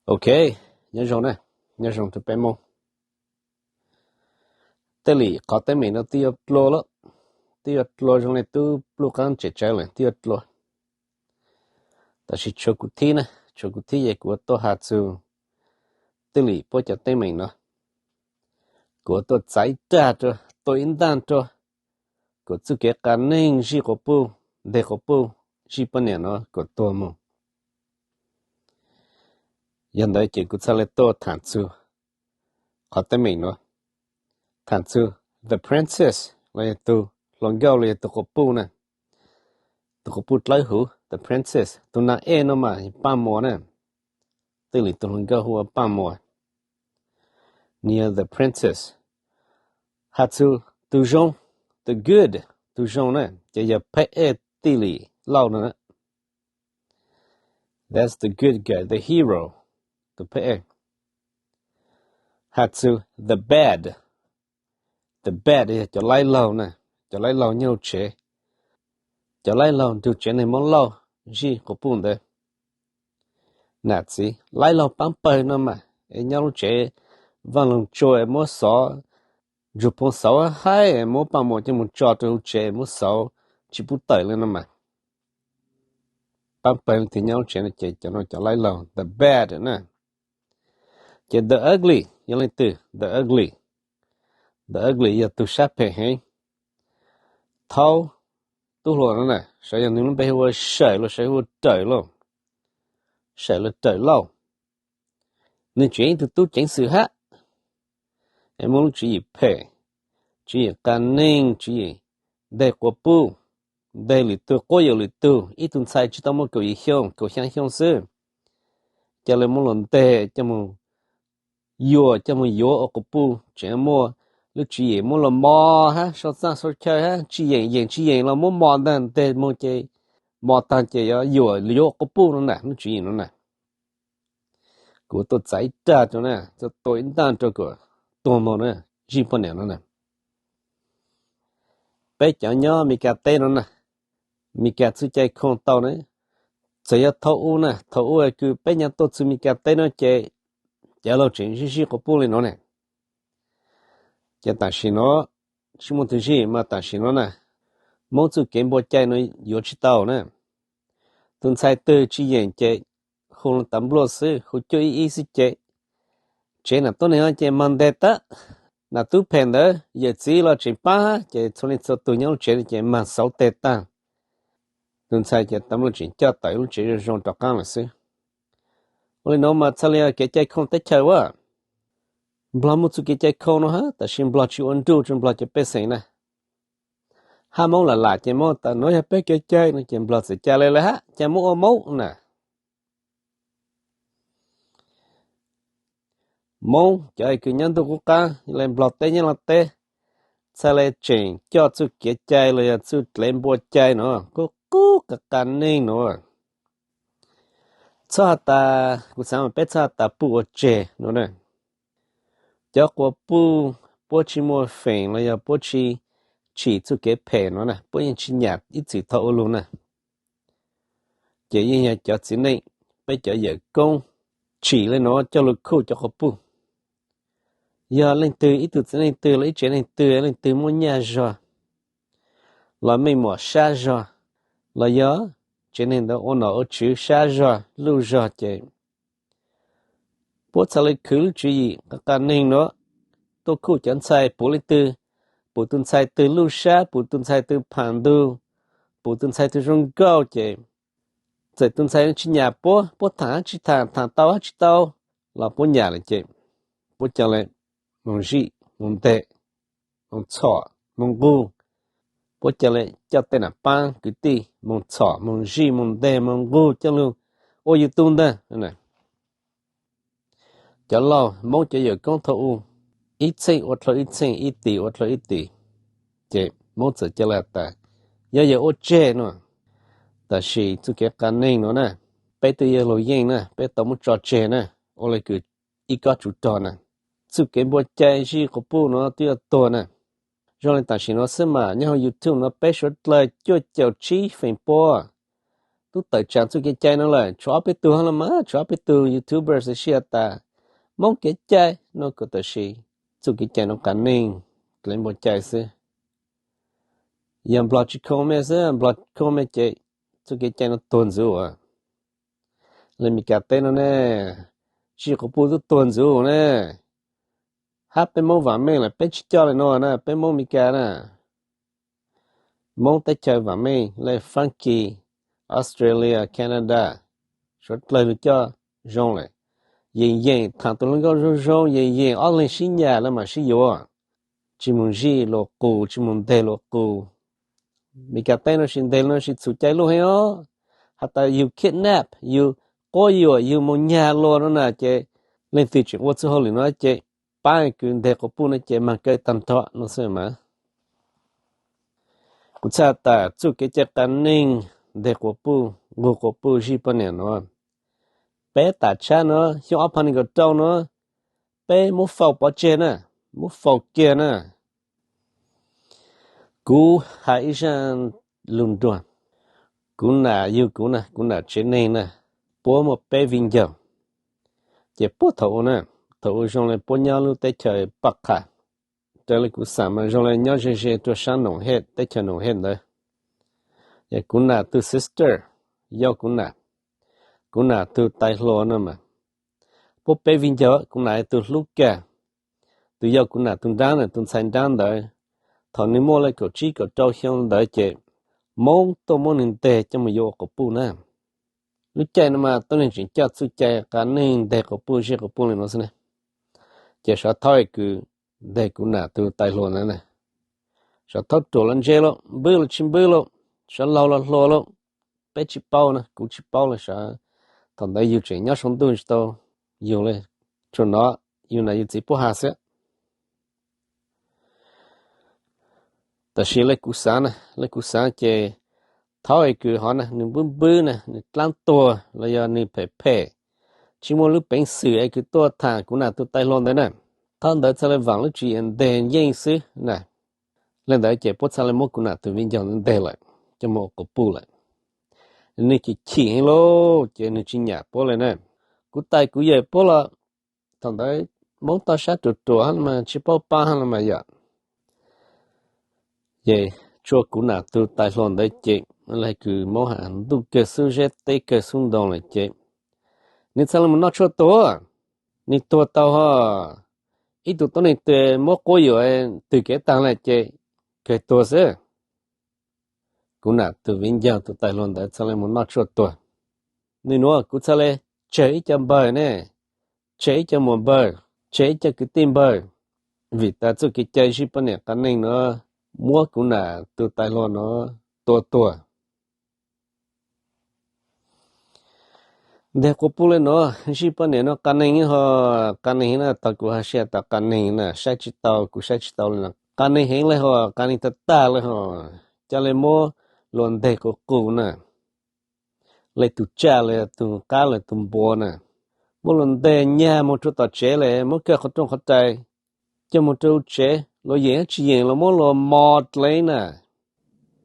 Ok, nyob zoo na, nyob zoo rau peb Hmoob. Tej li qhov teeb meem no twb yuav dlua lawm, twb yuav dlua zoo li tub pluj qaab tseem tsawv lawm, twb yuav dlua. Tab sis tshuav kuv thib na, tshuav kuv thib ces kuv yuav tuaj has txug tej li puab cov teeb meem no. Kuv yuav tuaj txais ib rag rua, tua ib ntaaj rua, kuas txuj kev qas neeg zij quas puj, nteg quas puj, zij poj niam no kuas tuag moog. Yog ntawd ces kuv txhaj le tuaj thaam txug qhov teeb meem no, thaam txug The Princess los yog tug hluas nkauj los yog tug quas puj na, tug quas puj dlawb huv, The Princess, tug naag ej no mas Paaj Muas na, tej li tug hluas nkauj hu ua Paaj Muas, nwg yog The Princess. Has txug tug zoo, the good, tug zoo na, ces yog phab ej Tij Lis Lauj no na. That's the good guy, the hero, tug phab ej. Has txug the bad, the bad yog cov laib laug na, cov laib laug nyob huv tsev, cov laib laug nrug tsev neeg Moob Lauj zij quas puj ntawd. Nam txiv laib laug paab pawg no mas, es nyob lub tsev vaaj loog tsua es muab xov, nrug phoo xauv haib es muab Paaj Muas coj moog tso rua huv tsev muab xauv tsi pub tawm le no mas. Paab pawg leej twg nyob lub tsev no ces cov no cov laib laug, the bad na. Ces the ugly yog leej twg? The ugly, the ugly yog tug sab phem heev. Thaub, tub hluas no na, saib yog nwg lub npe hu ua Sawm los saib hu ua Rawm lauj, Sawm los Rawm Lauj. Nwg tseem ib tug tub ceev xwm hab, es muaj lub tswv yim phem, tswv yim qas neeg, tswv yim nteg quas puj, nteg lwm tug quab yuam lwm tug, ib tug ntxhais tsi tau muaj kaum yim xyoo, kaum xyaa xyoo xwb, ca le muab luas nteg coj moog yuam, coj moog yuav ua quas puj, tseem muaj lub tswv yim muab luas mos hab, sau txaaj sau chaw hab, tsi yeem yeem tsi yeem los muab mos ntag, nteg moog ces mos taag ces yuav yuam yuav ua quas puj no na, lub tswv yim no na. Kuv tuaj txais ib rag rua na, tuaj tua ib ntaaj rua kuas tuag moog na, zij poj niam no na. Peb cov nyob Meskas teb no na, Meskas txuj cai khoom tau na, txawm yog thaum u na, thaum u kws peb nyam tuaj txug Meskas teb no ces cov laug tseem zij zij quas puj le nuav ne. Ces tam sim no tsi muaj tug zij mas tam sim no na, Moob txuj kev npua cai no yuav tsi tau na. Tug ntxhais twg tsi yeem ces hu lug tas npluaj xwb, hu cuaj ib ib xwb ces tsev nam tuab neeg ces mag nteg tag. Nam tub phem ntawd yawm txiv los tseem paab, ces txhua leej txhua tug nyob lub tsev no ces mag xauv teg tag. Tug ntxhais ces tas npluaj tseem coj tawm lub tsev zoo zoo rov qaab lawm xwb. Ua le nuav mas txhaj le kev cai khoom teb chaws ua. Nplog muaj txuj kev cai khoom no hab, tab sis Nplog tsi ua nruj rua Nplog cov pej xeem na. Hab Moob lam lam ces Moob tas nuav yog peb kev cai no ces Nplog txawm ca le le hab, ca Moob ua Moob na. Moob cov kws nyob ntuj qub qab le Nplog teb Nyab Laaj teb, txhaj le tseem coj txuj kev cai los yog txuj kev npua cai no qub qub qas qas neeg no. Txhob has tas, kuv xaav mas peb txhob has tas puj ua tseg no na. Cov quas puj, puab tsi muaj feem los yog puab tsi tsim txuj kev phem no na, puab yeej tsi nyam ib txwm thaum ua lug na. Ces yeej yog cov txiv neej, peb cov yawm koob tsim le nuav coj lug khuj cov quas puj. Yog leej twg, ib tug txiv neej twg los ib tsev neeg twg, leej twg muaj nyaj zog, los mej muam sab zog, los yog tsev neeg ntawd ua nom ua tswv sab zog luj zog ces puab txhaj le khwv lub tswv yim qas qas neeg nuav tuaj khuj cov ntxhais, pum leej twg, pum tug ntxhais twg luj sab, pum tug ntxhais twg phaam ntug, pum tug ntxhais twg zoo nkauj ces txawm tug ntxhais tsi nyam puab, puab thaam hab tsi thaam, thaam tau hab tsi tau, los puab nyam lawm ces puab ca le moog zij moog nteg, moog txhom moog nqug. Puab ca le coj tej nam paab kwv tij moog txhom moog zij moog nteg moog nqug coj lug ua YouTube ntag. Cov laug Moob cov yawm koob thaum u, ib txheej ua dlhau ib txheej, ib tis ua dlhau ib tis, ces Moob txawm ca le has tas yog yawm ua tseg no. Tab sis txuj kev qas neeg no na, peb twb yog luag yeej na, peb tau muab tso tseg na, ua le kws ib kob tsuv rog na. Txuj kev npua cai zij quas puj no twb yuav tuag na. Zoo le tam sim no xwb mas nyob hauv YouTube no peb suav dlawg cuaj caum tsib feem pua, tub tawm tsam txuj kev cai no lawm, tshuav ob peb tug los mas, tshuav ob peb tug YouTuber xwb sib tham tas Hmoob kev cai no kuj tam sim txuj kev cai no qas neeg dlev npau cai xwb. Yog Nplog tsis khoom me xwb, Nplog khoom me ces txuj kev cai no tuag ntxuv as. Li Meskas teb no ne, zij quas puj twb tuag ntxuv na. Hab peb Hmoob vam meej lawm peb tsis coj li no na, peb Hmoob Meskas na. Hmoob teb chaws vam meej li Fab Kis, Australia, Canada, suav dlawg lug coj zoo lawm. Yeem yeem tham tus hluas nkauj zoo zoo, yeem yeem ob leeg sib nyam lawm mam sib yuav. Tsis mus zij luag qus, tsis mus nteg luag qus. Meskas teb no sis nteg no sis txhum cai luj heev os. Has tas yug kidnap, yug quab yuam, yug mus nyag luag no na ces leej twg tseem ua txuj hauj lwm no ces pab kws nteg quas puj no ces mag kaw tag nrho no xwb mas. Kuv txhais tas txuj kev cai qas neeg nteg quas puj, nqug quas puj zij poj niam no, peb tam tshab no xyoo ob phav nees nkaum rau no, peb muab faus pov tseg na, muab faus kiag na. Kuv hais ib zaj lug nruag. Kuv nam yug kuv na, kuv nam tsev neeg na, puab muaj peb viv ncaus. Ces puag thaum ub na, thaum ub zoo li puab nyob lub teb chaws Paj Qha, raws li kuv xav mas zoo li nyob ze ze rua sab Noom Hej, teb chaws Noom Hej ntawd. Ces kuv nam tug sister yog kuv nam, kuv nam tug tais hluas no mas, puab peb viv ncaus, kuv nam tug hlub kawg. Tus yog kuv nam tug nraab na, tug ntxhais nraab ntawd, thaum nwg muaj li kaum tsib kaum rau xyoo ntawd ces Moob tuaj muab nwg nteg coj mus yuav ua quas puj na. Lub caij no mas tuab neeg tseem coj txuj cai qas neeg nteg quas puj zij quas puj li no xwb na. Ces sawv thaub kws nteg kuv nam tug tais hluas ntawd na, sawv thaub ruam los ntse lauj, npwb los tsis npwb lauj, sawv laug los hluas lauj, peb tsis paub na, kuv tsis paub li sawv. Thaum ntawd yug tseem nyob saum ntuj tsis tau yug li, tsuas nov yug nam yug txiv puab has xwb. Tab sis le kuv xaav na, le kuv xaav ces thaub es kws hov na, nws npwb npwb na, nws dlaab tuag los yog nws phem phem, tsis muaj lub peev xwm es kws tuaj tham kuv nam tug tais hluas ntawd na. Thaub ntawd txhaj le vaam lub tswv yim nteg yeej xwb na. Le ntawd ces puab txhaj le muab kuv nam tug viv ncaus ntawd nteg lawm, coj mus ua quas puj lawm. Nws chim chim heev lauj, ces nws tsis nyam puab li na. Kuv tais kuv yawm puab los thaum ntawd Moob toj sab ruam ruam hab los mas tsis paub pab hab los mas yom. Ces tshuav kuv nam tug tais hluas ntawd ces le kws Moob has ntuj kawg xub zeb teb kawg xub ntoo lawm ces nws txhaj le mus noj tshuaj tuag. Nws tuag tau ho ib tug tuab neeg twg muab quab yuam twg kev taag lawm ces kawg tuag xwb. Kuv nam tug viv ncaus tug tais hluas ntawd txhaj le mus noj tshuaj tuag. Nwg nuav kuv txhaj le tseg ib co npawg ne, tseg ib co muam npawg, tseg ib co kwv tij npawg, vim tas txuj kev cai zij poj niam qas neeg nuav muab kuv nam tug tais hluas nuav tua tuag. Nteg quas puj le nuav, zij poj niam nuav qas neeg ho, qas neeg na, tau kuv has sij has tas qas neeg na, saib tsis tau, kuv saib tsis tau le nuav, qas neeg heev le ho, qas neeg tag tag le ho, ca le muab luas nteg quas qus na, le tug tsaj le tug qab le tug npua na, muab luas nteg nyag moog rua tom tsev le muab kawg qhov rooj qhov rais, coj moog rua tsev, luas yeem tsis yeem los muab luas mos dlev na.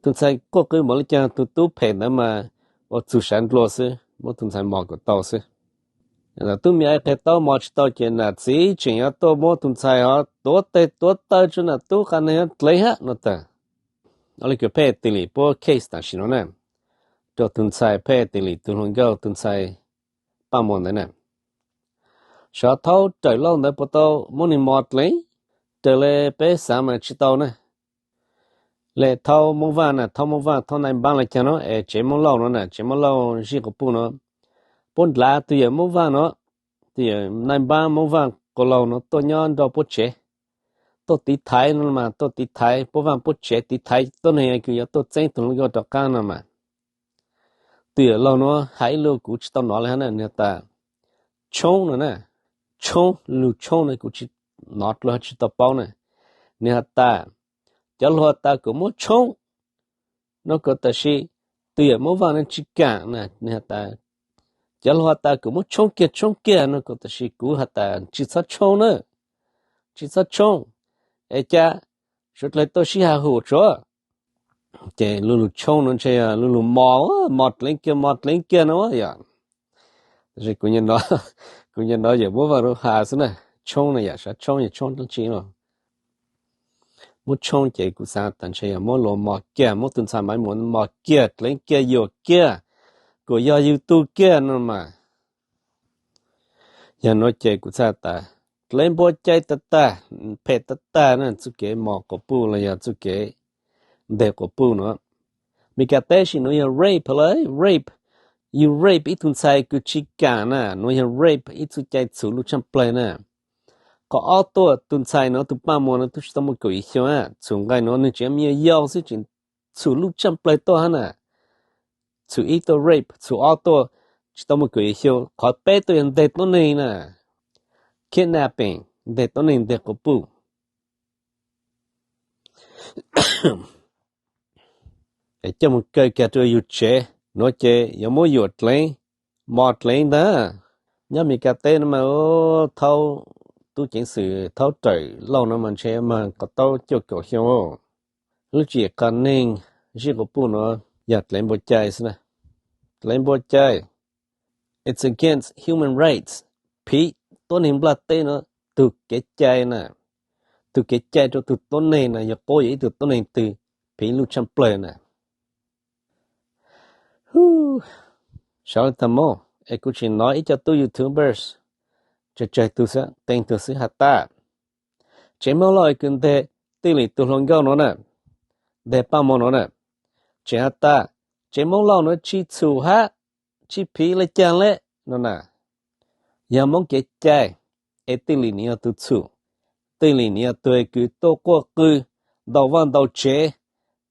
Tug ntxhais quaj qw npaum le caag tug tub phem ntawd mas ua txug sawv nplua xwb, muab tug ntxhais mos kom tau xwb. Tub me nyuam qhia taub mos tsis tau ces nam txiv tseem yuav tuaj muab tug ntxhais ho tuav teg tuav taw rua nam tub qas neeg dlev hab no tag. Ua le kws phej tis lim puab case tam sim no na, rua tug ntxhais phej tis lim tug hluas nkauj tug ntxhais Paj Muas ntawd na. Sov thaub rawm lauj ntawd puas tau muab nwg mos dlev? Raws le peb xaav mas tsis tau na. Le thaub Moob Vaaj na, thaub Moob Vaaj, thaub Naij Npaab le caag nuav es tsev Moob Lauj nuav na, tsev Moob Lauj zij quas puj nuav, puab nrhav tug yawm Moob Vaaj nuav, tug yawm Naij Npaab Moob Vaaj quas laug nuav tuaj nyob nrug puab tsev, tuaj tiv thaiv no mas, tuaj tiv thaiv puab vaaj puab tsev, tiv thaiv tuab neeg kws yuav tuaj txeeb tug hluas nkauj rov qaab no mas. Tug yawm laug nuav has ib lug kuv tsis tau nov le hab na, nwg has tas tshoob no na, tshoob, lug tshoob no kuv tsis nov dlua tsis tau paub na. Nwg has tas cov hluas has tas kuas muab tshoob no kuas tam sim tug yawm Moob Vaaj nuav tsis kaam na, nwg has tas cov hluas has tas kuas muab tshoob kiag tshoob kiag no kuas tam sim kuv has tas tsis txhob tshoob na, tsis txhob tshoob, es ca suav dlawg tuaj sib has hum tsuav. Ces lu lug tshoob no ntshe yog lu lug mos, mos dleev kiag mos dleev kiag no yom. Tab sis kuv nyob no, kuv nyob no yawm muab vaj lug has xwb na, tshoob no yam sav tshoob yog tshoob dab tsi no. Muab tshoob ces kuv xav tas ntshe yog muab luag mos kiag, muab tus ntxhais Maiv Muas mos kiag, dleev kiag, yuam kiag, kuas yog yug tug kiag no mas. Yog nuav ces kuv txhais tas dleev npua cai tag tag, phem tag tag na, txuj kev mos quas puj los yog txuj kev nteg quas puj nuav. Meskas teb sis nuav yog rape lawm, rape. Yug rape ib tug ntxhais kws tsi kam na, nuav yog rape, ib txuj cai txhum luj tshaaj plawg na. Qhov ob tuaj, tus ntxhais nuav tus Paj Muas nuav tub tsi tau muaj kaum yim xyoo, txhum nqai nuav nwg tseem yog yau xwb, tseem txhum luj tshaaj plawg tuaj hab na. Txhum ib tuaj rape, txhum ob tuaj tsi tau muaj kaum yim xyoo, qhov peb tuaj yog nteg tuab neeg na. Kidnapping, nteg tuab neeg nteg quas puj. Es coj moog kaw kag rua yug tsev, nuav ces yuav muab yuam dleev, mos dleev ntag. Nyob Meskas teb no mas thaub, tub ceev xwm thaub Rawm Lauj no mas ntshe mag qhov taub cuaj kaum xyoo. Lub tswv yim qha neeg zij quas puj nuav yog dleev npua cai xwb na. Dleev npua cai, it's against human rights. Phiv tuab neeg nplaj teb nuav tug kev cai na, tug kev cai rua tug tuab neeg na yog quab yuam ib tug tuab neeg twg, phiv luj tshaaj plawg na. Sawv le tag mob es kuv tseem nov ib co tub YouTubers tsawg tsawg tug xwb, qee tug xwb has tas, tsev Moob Lauj kws nteg Tij Lim tug hluas nkauj nuav na, nteg Paj Muas nuav na, tseem has tas tsev Moob Lauj nuav tsi txhum hab tsi phiv le caag le no na. Yog Moob kev cai es Tij Lim nwg yog tug txhum, Tij Lim nwg yog tug kws tuaj quaj qw ntau vaj ntau tsev,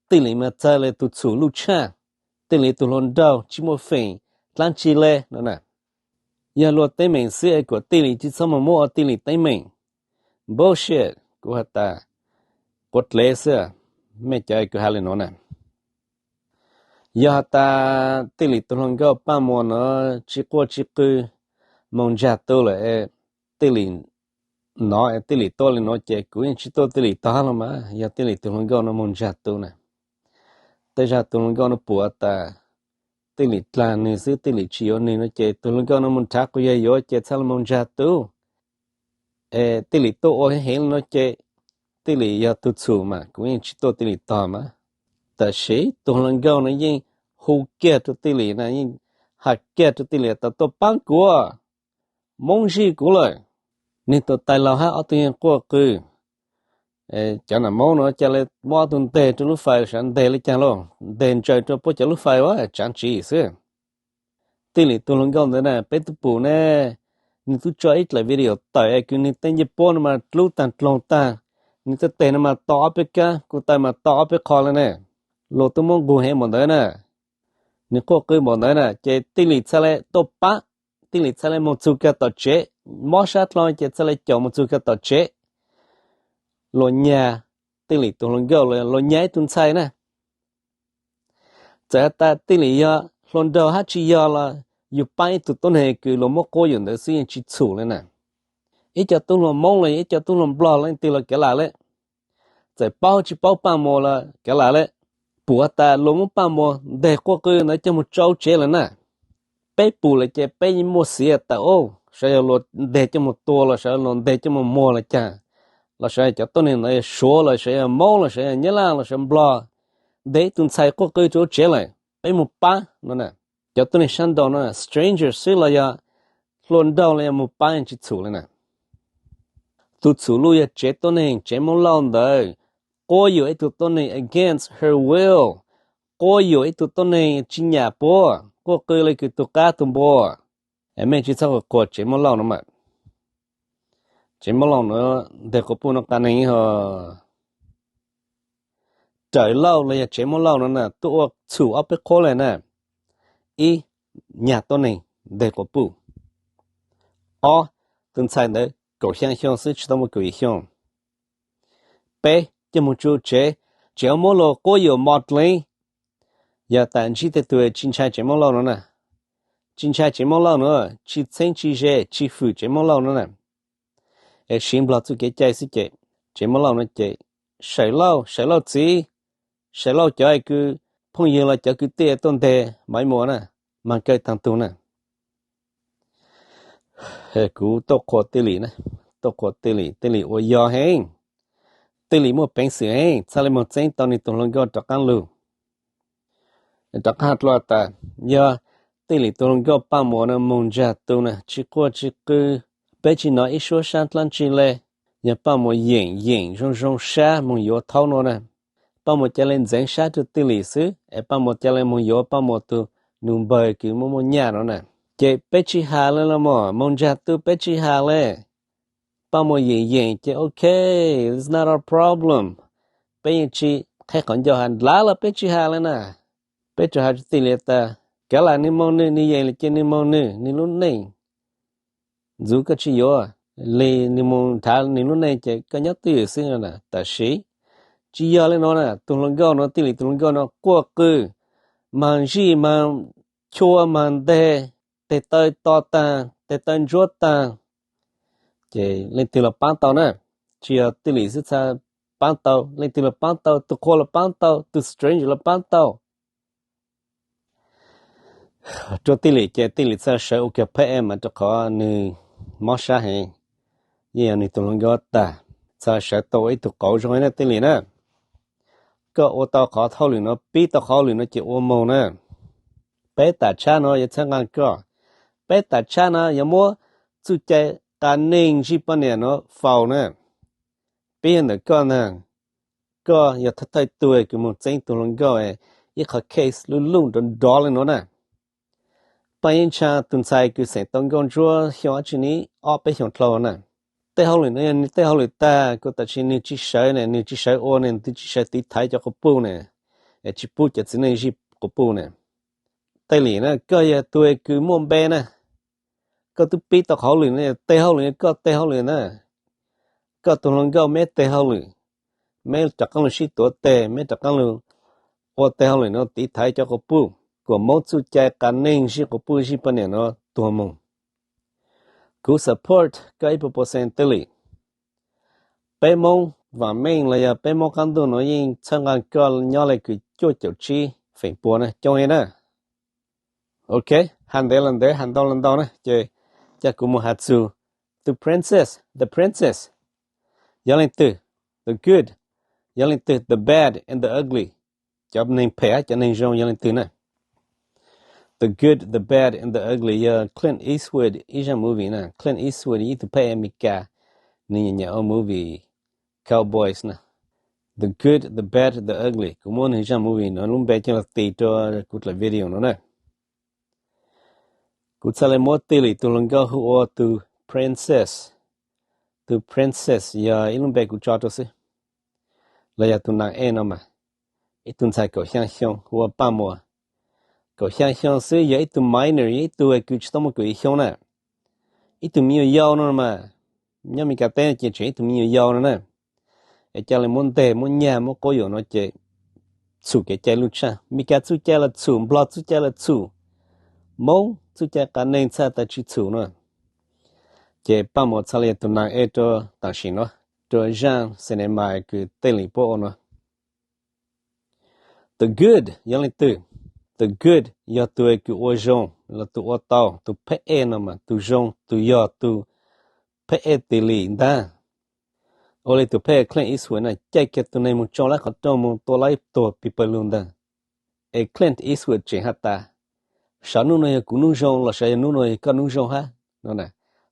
Tij Lim mas txawg le tug txhum luj tshaaj, Tij Lim tug hluas nraug tsi muaj feem dlaab tsi le no na. Yog luag teeb meem xwb es kuas Tij Lim tsi txhob moog muab ua Tij Lim teeb meem. Bullshit, kuv has tas quav dlev xwb, mej cov kws has le nuav na. Yog has tas Tij Lim tug hluas nkauj Paj Muas nuav tsi quaj tsi qw, moog ntsag tu lawm, Tij Lim nov es Tij Lim tuaj le nuav ces kuv yeej tsi tuaj Tij Lim tog hab los mas, yog Tij Lim tug hluas nkauj nuav moog ntsag tu na. Tej zag tug hluas nkauj nuav pum tas Tij Lim dlaag nwg xwb, Tij Lim tsi yuav nwg no ces tug hluas nkauj nuav moog nrhav quas yawg yuav ces txhaj le moog ntsag tu. Es Tij Lim tuaj ua heev heev le nuav ces Tij Lim yog tug txhum mas kuv yeej tsi tuaj Tij Lim tog mas. Tab sis tug hluas nkauj nuav yeej hu kiag rua Tij Lim na, yeej has kiag rua Tij Lim tas tuaj paab kuv, Moob zij kuv lawm. Nwg tug tais laug hab ob tug yeej quaj qw. Cov nam Moob nuav ca le muab ob tug nteg rua lub fais, sav nteg le caag lauj, nteg ntsaws rua puab cov lub fais ua tsaav tsi xwb. Tij Lim tug hluas nkauj ntawd na peb tub pum ne, nwg tub tso ib dlaim video tawm es kws nwg tej ncej puab no mas dlub taag dloog taag, nwg tej teg no mas to ob peb kab, kuj taw mas to ob peb qho le ne. Luag tub muab nqug heev npaum ntawd na, nwg quaj qw npaum ntawd na ces Tij Lim txhaj le tuaj pab, Tij Lim txhaj le moog txug kag tom tsev, mob sab dlhau ces txhaj le caum moog txug kag tom tsev. Luag nyag Tij Lim tug hluas nkauj los luag nyag ib tug ntxhais na. Txawm has tas Tij Lim yog hluas nraug hab tsi yog los yug paab ib tug tuab neeg kws luag muab quab yuam ntawd xwb yeej tsi txhum le na. Ib co tub hluas Moob los yog ib co tub hluas Nplog leej twg los kav lam le, txawm paub tsi paub Paj Muas los kav lam le, pum has tas luag muab Paj Muas nteg quaj qw ntawd coj moog tsau tsev lawm na. Peb pum lawm ces peb yeej muaj xiv tawm ub, sav yog luag nteg coj moog tua los sav luag nteg coj moog muag los caag, los sav yog cov tuab neeg ntawd yog Suav los sav yog Moob los sav yog Nyab Laj los sav Nplog, nteg ib tug ntxhais quaj qw rua tsev lawm peb moog pab no na. Cov tuab neeg sab nraud no stranger xwb los yog hluas nraug los yog moog pab yeej tsi txhum le na. Tug txhum luj yog tsev tuab neeg, tsev Moob Lauj ntawd quab yuam ib tug tuab neeg against her will, quab yuam ib tug tuab neeg tsi nyam puab, quaj qw le kws tug qab tug npua. Mej tsi txhob quas quas tsev Moob Lauj no mas. Tsev Moob Lauj no nteg quas puj no qas neeg ho. Rawm Lauj los yog tsev Moob Lauj no na tuaj ua txhum ob peb qhuab le na. Ib, nyag tuab neeg nteg quas puj. Ob, tus ntxhais ntawd kaum xyaa xyoo xwb tsi tau muaj kaum yim xyoo. Peb, coj moog tsu tsev, tseem muab luag quab yuam mos dleev. Yog tas ntsib tej tug tsi ntshai tsev Moob Lauj no na, tsi ntshai tsev Moob Lauj no, tsi txheeb tsi ze tsi fwm tsev Moob Lauj no na, es siv Nplog txuj kev cai xwb ces tsev Moob Lauj no ces Sawm Lauj, Sawm Lauj txiv, Sawv Lauj cov kws phooj ywg los cov kwv tij tuaj ntes Maiv Muas na, mas kawg taag tug na. Kuv tuaj qhuas Tij Lim na, tuaj qhuas Tij Lim, Tij Lim ua yog heev, Tij Lim muaj peev xwm heev, txhaj le moog txeeb tau nwg tug hluas nkauj rov qaab lug. Rov qaab has dlua tas, yog Tij Lim tug hluas nkauj Paaj Muas na moog ntsag tu na tsi quaj tsi qw, peb tsi nov ib suab sab dlaab tsi le. Yog Paaj Muas yeem yeem zoo zoo sab moog yuav thaub nuav na, Paaj Muas ca le ntxeev sab rua Tij Lim xwb es Paaj Muas ca le moog yuav Paaj Muas tug nus npawg kws muaj muaj nyaj nuav na. Ces peb tsi has le los mas, moog ntsag tu peb tsi has le. Paaj Muas yeem yeem ces ok, it's not our problem. Peb yeej tsi qheb qhov ncauj has dlav los peb tsi has le na. Peb tsuas has rua Tij Lim tas, kav lam nwg moog nwg, nwg yeem le ces nwg moog nwg, nwg lub neej ntxuv koj tsi yuav, le nwg moog nrhav nwg lub neej ces koj nyob twj ywm xwb no na. Tab sis tsi yog le nuav na, tug hluas nkauj nuav, Tij Lim tug hluas nkauj nuav quaj qw, mas zij mas chua mas nteg, teg taw to taag, teg taw ntsuab taag. Ces leej twg los paab tau na, tsi yog Tij Lim xwb txhaj paab tau, leej twg los paab tau, tug qhua los paab tau, tug stranger los paab tau. Rua Tij Lim ces Tij Lim txhaj sawv ua kag phab ej mas rua qhov nwg mob sab heev, yeej yog nwg tug hluas nkauj tag, txhaj sawv tau ua ib tug qauv zoo na Tij Lim na. Koj ua tau qhov hauj lwm nuav, pib tau qhov hauj lwm nuav ces ua moog na. Peb tam tshab nuav yuav txhawb nqaa koj, peb tam tshab nuav yuav muab txuj cai qas neeg zij poj niam nuav faus na. Peb yog ntawm koj ntag, koj yog thawj thawj tug kws moog txeeb tug hluas nkauj ib qhov case luj luj nrov nrov le nuav na. Paaj Yeeb Tsha tug ntxhais kws xeem tau nkauj ntsuab xyoo dlaab tsi ne, ob peb xyoos dlhau na. Tej hauj lwm nuav yog nwg tej hauj lwm tag kuj tab sis nwg tsi sawv ne, nwg tsi sawv ua ne, nwg tsi sawv tiv thaiv cov quas puj ne, es tsi pub cov txiv neej zij quas puj ne. Tij Lim na, koj yog tug kws muaj npe na, koj twb pib tau qhov hauj lwm no, tej hauj lwm koj tej hauj lwm na. Koj tug hluas nkauj meb tej hauj lwm, meb rov qaab lug sib tuav teg, meb rov qaab lug ua tej hauj lwm no tiv thaiv cov quas puj, kuas Moob txuj cai qas neeg zij quas puj zij poj niam no tuag moog. Kuv support koj ib puas percent Tij Lim. Peb Moob vaam meej los yog peb Moob qaab ntuj nuav yeej txhawb nqaa koj nyob le kws cuaj caum tsib feem pua na, coob heev na. Ok, has ntev los ntev, has ntau los ntau na, ces ca kuv moog has txug tus princess, the princess yog leej twg, the good yog leej twg, the bad and the ugly, cov neeg phem hab cov neeg zoo yog leej twg na. The Good, the Bad and the Ugly yog Clint Eastwood ib zaj movie na. Clint Eastwood yog ib tug phab ej Amelikas, nwg nyiam nyiam ua movie cowboys na. The Good, the Bad, the Ugly, kuv muab nwg zaj movie no lub npe coj lug tis rua kuv dlaim video no na. Kuv txhaj le muab Tij Lim tug hluas nkauj hu ua tus princess. Tus princess yog ib lub npe kuv tso rua xwb. Los yog tus naag ej no mas, ib tug ntxhais kaum xyaa xyoo hu ua Paj Muas. Kaum xyaa xyoo xwb, yog ib tug minor, yog ib tug kws tsis tau muaj kaum yim xyoo na. Ib tug me nyuam yau no mas, nyob Meskas teb ces tseem ib tug me nyuam yau no na. Es ca le muab nteg, muab nyag, muab quab yuam no ces txhum kev cai lub tshaj. Meskas txuj cai los txhum, Nplog txuj cai los txhum, Moob txuj cai qas neeg txhaj tas tsis txhum no. Ces Paj Muas txhaj le yog tus naag ej rua taam sim no, rua zaaj cinema kws Tij Lim puab ua no. The Good yog leej twg? The Good yog tus kws ua zoo los tus ua tau, tus phab ej no mas tus zoo, tus yog tus phab ej Tij Lim ntag. Ua le tus phab ej Clint Eastwood na, caij kiag tus neeg moog tsoo laib qhov rooj moog tua laib tuag pig pawg lug ntag. Es Clint Eastwood tseem has tas, sav nub no yog kuv nub zoo los sav yog nub no yog koj nub zoo hab no na.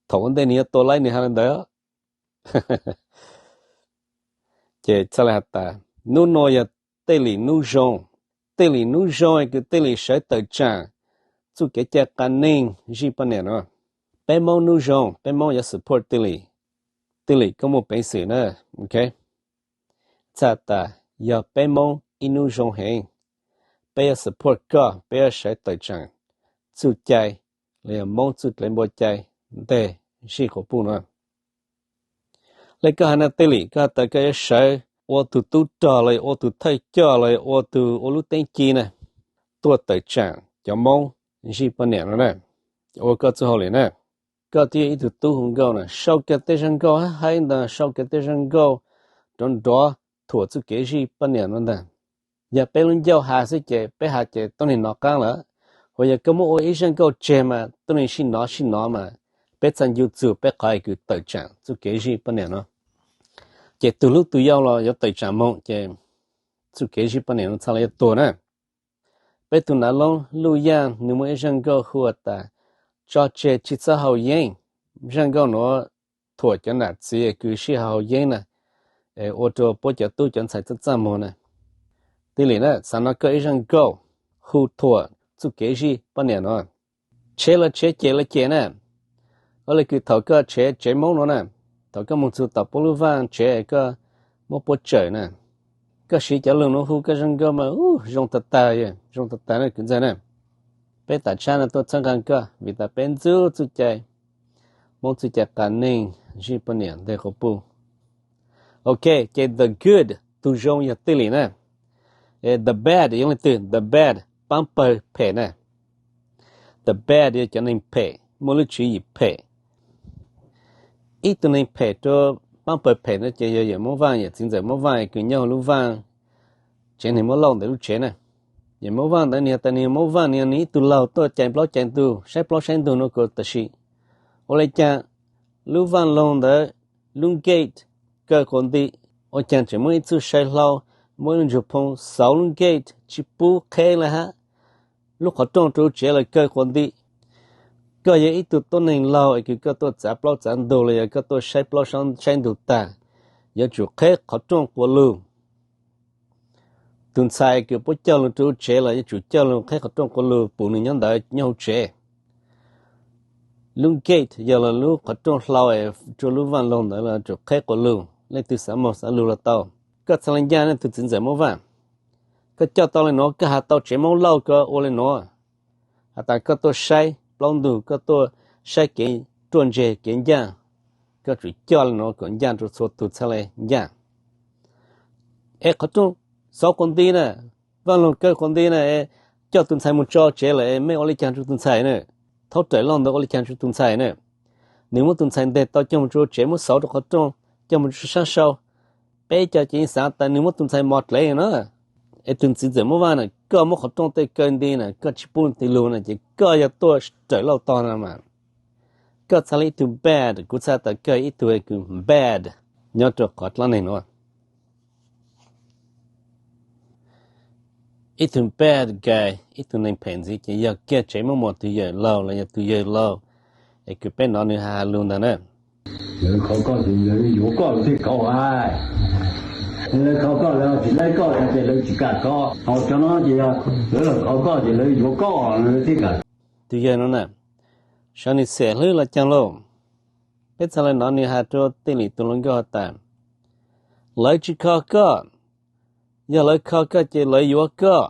Thaum ua ntej nwg yuav tua laib nwg has le ntawd. Ces txhaj le has tas, nub no yog Tij Lim nub zoo. Tij Lim nub zoo kws Tij Lim sawv tawm tsaam txuj kev cai qas neeg zij poj niam no. Peb Moob nub zoo, peb Moob yuav support Tij Lim. Tij Lim koj muaj peev xwm na, ok. Txhaj tas yog peb Moob ib nub zoo heev, peb yuav support koj, peb yuav sawv tawm tsaam txuj cai los yog Moob txuj dlev npua cai nteg zij quas puj no. Le koj has na Tij Lim, koj has tas koj yuav sawv ua tug tub rog los yog ua tug thawj coj los yog ua tug ua lub teeb ci na, tuaj tawm tsaam cov Moob zij poj niam no na, ua koj txuj hauj lwm na. Koj twb yog ib tug tub hu nkauj na, sau kiag tej zaj nkauj hab hais ntag, sau kiag tej zaj nkauj nrov nrov thuam txuj kev zij poj niam no ntag. Yog peb lub ncauj has xwb ces peb has ces tuab neeg nov qaab lawm. Hos yog koj muab ua ib zaj nkauj tseg mas tuab neeg sib nov sib nov mas peb txhaj ncu txug peb qhov kws tawm tsaam txuj kev zij poj niam no. Ces tug hlub tug yau los yuav tawm tsaam moog ces txuj kev zij poj niam no txhaj le yuav tuag na. Peb tug nav loob Luj Yaaj nwg muaj ib zaj nkauj hu tas tso tseg tsi txhob haus yeeb. Zaj nkauj nuav thuam cov nam txiv kws sib haus yeeb na, ua rua puab cov tub cov ntxhais txaj txaj muag na. Tij Lim na, xaav nov koj ib zaj nkauj hu thuam txuj kev zij poj niam no. Tshev los tshev, cem los cem na. Ua le kws thaum koj tshev tsev Moob no na, thaum koj moog txug tom puab lub vaaj tsev koj muab puab tsawm na, koj siv cov lug nuav hu koj zaj nkauj mas zoo tag tag, zoo tag tag na kwv ntxawg na. Peb tam tshab no tuaj txhawb nqaa koj vim tas peb ntxub txuj cai, Moob txuj cai qas neeg zij poj niam nteg quas puj. Ok, ces the good, tug zoo yog Tij Lim na. The bad yog leej twg? The bad, paab pawg phem na. The bad yog cov neeg phem, muaj lub tswv yim phem. Ib tug neeg phem rua paab pawg phem no ces yog yawm Moob Vaaj, yawm txiv ntxawm Moob Vaaj kws nyob huv lub vaaj tsev neeg Moob Lauj ntawd lub tsev na. Yawm Moob Vaaj ntawd nwg has tas nwg Moob Vaaj, nwg yog ib tug laug tuaj cai plaub cai ntug, saib plaub saib ntug nuav kuv tam sim. Ua le caag lub vaaj loog ntawd lub gate kaw quas nti, ua caag tseem muaj ib txuj sai hlau, muaj ib lub ntsug phoo xauv lub gate tsi pub qheb le hab, lub qhov rooj rua tsev lawm kaw quas nti. Koj yog ib tug tuab neeg laug es kws koj tuaj txav plaub txav ntug los yog koj tuaj saib plaub saib ntug tag, yuav tsum qheb qhov rooj quas lug. Tug ntxhais kws puab coj lug rua huv tsev los yuav tsum coj lug qheb qhov rooj quas lug pum nwg nyob ntawd nyob huv tsev. Lub gate yog lub qhov rooj hlau rua lub vaaj loog ntawd los yuav tsum qheb quas lug, leej twg xav moog xav lug los tau. Koj txhaj le ncaaj ne, tug txiv ntxawm Moob Vaaj. Koj coj tau le nuav, koj has tau tsev Moob Lauj koj ua le nuav. Has tas koj tuaj saib plaub ntug, koj tuaj saib kev ruaj ntseg kev ncaaj, koj tsum coj le nuav kom ncaaj rua txhua tug txhaj le ncaaj. Es qhov rooj xauv quas nti na, vaaj loog kaw quas nti na, coj tug ntxhais moog tso tsev lawm, mej ua le caag rua tug ntxhais na? Thaub Rawm Lauj ntawd ua le caag rua tug ntxhais na? Nwg muab tug ntxhais nteg tau coj moog rua tsev, muab xauv rua qhov rooj, coj moog rua saab sau. Peb cov ces xaav tas nwg muab tug ntxhais mos dlev na. Es tug txiv ntxawm Moob Vaaj na, koj muab qhov rooj tej kaw nti na, koj tsi pub leej twg lug na, ces koj yog tuaj Rawm Lauj tog na mas. Koj txhaj le ib tug bad, kuv txhaj tas koj ib tug kws bad nyob rua qhov dlaab neeg nuav. Ib tug bad guy, ib tug neeg phem ntxiv ces yog kiag tsev Moob Muas tug yawm laug los yog tug yawg laug es kws peb nov nwg has lug ntawd na. Lawv kho koj ces lawv yuav koj lawv thiaj kho, lawv kho koj lawv tsis laib koj ces lawv tsis kam koj. Ho cov no ces yog lawv los kho koj ces lawv yuav koj lawv thiaj kam. Tug yawg no na, sav nwg xiam hlwb los caag lauj? Peb txhaj le nov nwg has rua Tij Lim tug hluas nkauj has tas, lawv tsis kho koj, yog lawv kho koj ces lawv yuav koj.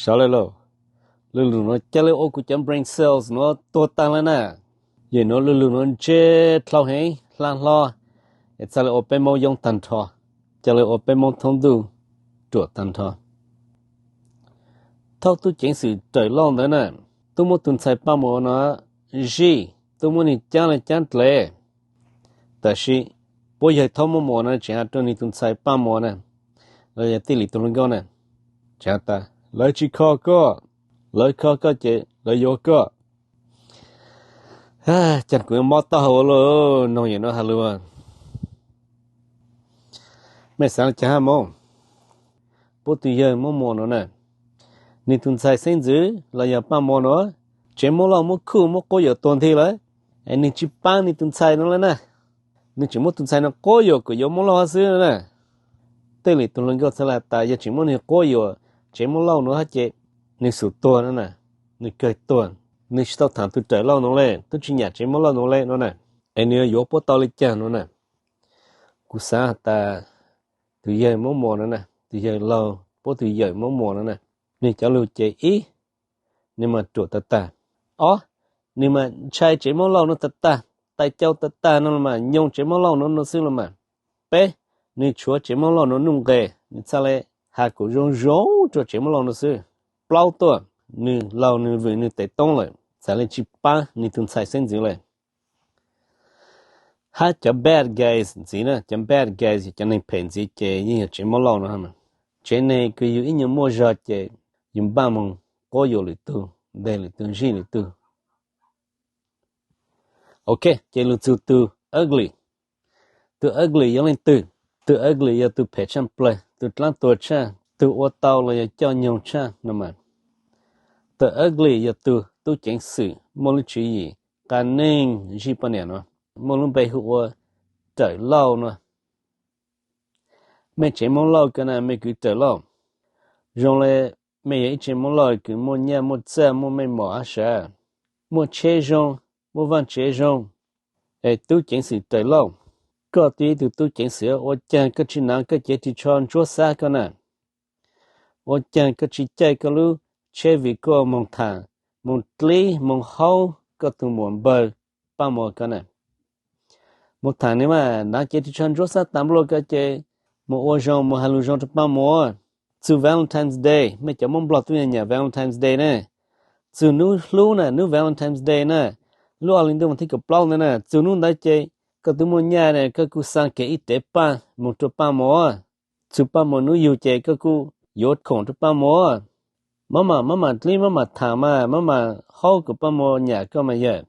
Sav le lauj, lu lug nuav ca le ua kuv cov brain cells nuav tuag taag le na. Yawm nuav lu lug nuav ntse dlhau heev hla hlo, es txhaj le ua peb Moob yoob taag nrho, ca le ua peb Moob thoob ntuj ruam taag nrho. Thaub tub ceev xwm Rawm Lauj ntawd na, tub muab tug ntxhais Paj Muas no zij, tub muab nwg caab le caab dlev. Tab sis puab yawg Thaub Moob Muas no tseem has rua nwg tug ntxhais Paj Muas na, los yog Tij Lim tug hluas nkauj na, tseem has tas lawv tsis kho koj, lawv kho koj ces lawv yuav koj. Caag kuv yuav mob taub hau lauj, noog yawm nuav has lug. Mej xaav le caag hab Moob? Puab tug yawg Moob Muas nuav na, nwg tug ntxhais xeeb ntxwv los yog Paj Muas nuav, tsev Moob Lauj muab khuj muab quab yuam tuag nthi lawm, es nwg tsis paab nwg tug ntxhais nuav le na. Nwg tseem muab tug ntxhais nuav quab yuam kuas yuav Moob Lauj hab xwb na. Tij Lim tug hluas nkauj txhaj le has tas yog tseem muab nwg quab yuam tsev Moob Lauj nuav hab ces nwg xum tuag no na, nwg kawg tuag, nwg tsis tau thaam tug Rawm Lauj nuav le, tub tsis nyam tsev Moob Lauj nuav le no na, es nwg yuav puab tau le caag no na. Kuv xaav has tas tug yawg Moob Muas no na, tug yawg laug puab tug yawm Moob Muas no na, nwg cov lug ces ib, nwg mas ruam tag tag. Ob, nwg mas ntshai tsev Moob Lauj nuav tag tag, tais cau tag tag no mas nyoog tsev Moob Lauj nuav nuav xwb los mas. Peb, nwg tshuav tsev Moob Lauj nuav nuj nqes, nwg txhaj le has kuas zoo zoo rua tsev Moob Lauj nuav xwb. Plaub tuaj, nwg laug nwg vwm nwg tes toob lawm, txhaj le tsis paab nwg tug ntxhais xeeb ntxwv le. Hab cov bad guys ntxiv na, cov bad guys yog cov neeg phem ntxiv ces yeej yog tsev Moob Lauj no. Tsev neeg kws yug ib nyuag muaj zog ces yug npaj moog quab yuam lwm tug, nteg lwm tug, zij lwm tug. Ok, ces lug txug tug ugly. Tug ugly yog leej twg? Tug ugly yog tug phem tshaaj plawg, tug dlaab tuag tshaaj, tug ua tau los yog coj nyoog tshaaj no mas. Tug ugly yog tug tub ceev xwm muaj lub tswv yim qas neeg zij poj niam no, muaj lub npe hu ua Rawm Lauj no. Mej tsev Moob Lauj ko na mej kwv Rawm Lauj. Zoo le mej yog ib tsev Moob Lauj kws muaj nyaj muaj txag muaj mej mom ab sav, muaj tsheb zoo, muaj vaaj tsev zoo. Es tub ceev xwm Rawm Lauj, koj twb yog ib tug tub ceev xwm, ua caag koj tsi naav koj cev ris tsho ntsuab xab koj na? Ua caag koj tsi caij koj lub tsheb Vigo moog thaam, moog dlib moog haub koj tug muam npawg Paj Muas ko na? Moog thaam nwg mas naav cev ris tsho ntsuab xab tas nplua ko ces moog ua zoo moog has lug zoo rua Paj Muas. Txug Valentine's Day, mej cov Moob Nplog tub nyam nyam Valentine's Day ne, txug nub hlub na, nub Valentine's Day na, lub ob hlis ntuj vas thib kaum plaub ntawd na, txug nub ntawd ces koj tub muaj nyaj na koj kuj xaa kev ib tev paj moog rua Paj Muas. Txug Paj Muas nub yug ces koj kuj yuav khoom rua Paj Muas. Maj mam, maj mam dlib, maj mam thaam mas, maj mam haub kuas Paj Muas nyam koj mas yawg.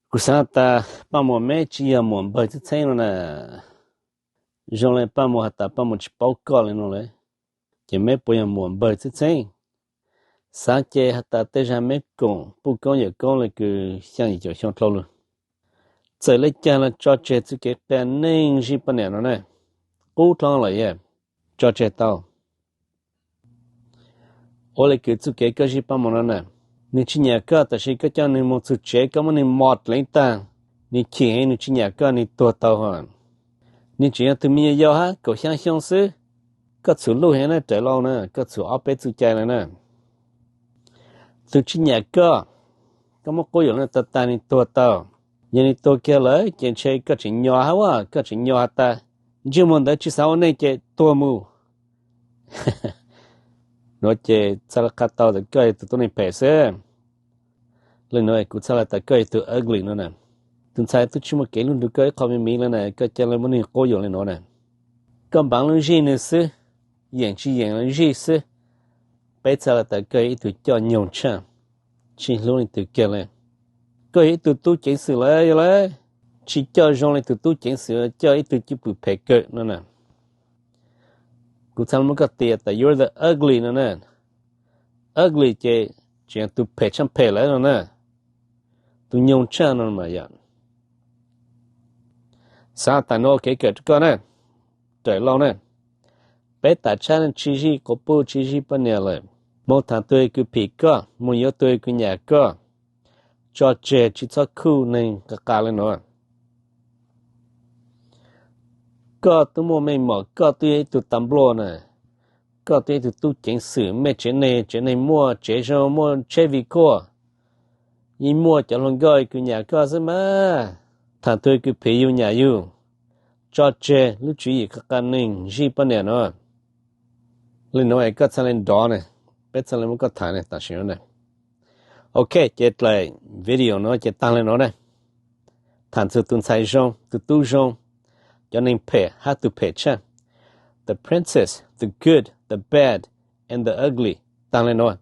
Kuv xaav has tas Paj Muas meb tsi yog muam npawg txheeb txheeb no na. Zoo le Paj Muas has tas Paj Muas tsi paub koj le no lawm, ces meb puas yog muam npawg txheeb txheeb? Xaav ces has tas tej zag meb koom puj koob yawm koob le kws xyaa yim caum xyoo dlhau lug. Txawm le caag los tso tseg txuj kev qia neeg zij poj niam no na. Qub dlhau lawm yawg, tso tseg tau. Ua le kws txuj kev koj zij Paj Muas no na, nwg tsi nyam koj tab sis koj coj nwg moog txug tsev koj muab nwg mos dleev tag, nwg chim heev nwg tsi nyam koj nwg tuag tau hos. Nwg tseem yog tug me nyuam yaus hab kaum xyaa xyoo xwb. Koj txhum luj heev na Rawm Lauj na, koj txhum ob peb txuj cai le na. Tug tsi nyam koj, koj muab quab yuam le tag tag nwg tuag tau. Yog nwg tuag kiag lawm ces ntshe koj tseem nyo hab, koj tseem nyo has tas ntsej muag ntawd tsi xav ua neej ces tuag mus. Nuav ces txhaj le qha tau tas koj yog tug tuab neeg phem xwb. Le nuav kuv txhaj le tas koj yog tug ugly no na. Tug ntxhais tub tsi muaj kev lug nrug koj ib qho me miv le na, koj ca le muab nwg quab yuam le nuav na. Koj npaav lub zij nwg xwb, yeem tsi yeem lub zij xwb, peb txhaj le tas koj yog ib tug coj nyoog tshaj, tsi hlub leej twg kiag le. Koj yog ib tug tub ceev xwm lawm yog le, tsi coj zoo le tug tub ceev xwm, coj ib tug cwj pwm phem kawg no na. Kuv txhaj le muab koj tias tas you're the ugly no na. Ugly ces tseem yog tug phem tshaj phem lawm no na. Tug nyoog tshaj no mas yog. Xaav tas nuav kev kawm rua koj na, Rawm Lauj na. Peb tam tshab tsi zij quas puj tsi zij poj niam lawm. Moog thaam tug kws phim koj, moog yuav tug kws nyam koj. Tso tseg tsi txhob khuj neeg qas qas le nuav. Koj tub muaj mej mom, koj tub yog ib tug tas nplua na. Koj tub yog ib tug tub ceev xwm, mej tsev neeg, tsev neeg muaj tsev zoo, muaj tsheb vij kuaj, yeej muaj cov hluas nkauj kws nyam koj xwb mas. Thaam tug kws phim yug nyam yug. Tso tseg lub tswv yim qas qas neeg zij poj niam nuav. Le nuav es koj txhaj le nrov ne, peb txhaj le muab koj thaam ne tam sim nuav na. Ok, ces dlaim video nuav ces taag le nuav na. Thaam txug tug ntxhais zoo, tug tub zoo, cov neeg phem hab tug phem tshaj. The princess, the good, the bad, and the ugly. Taag le nuav.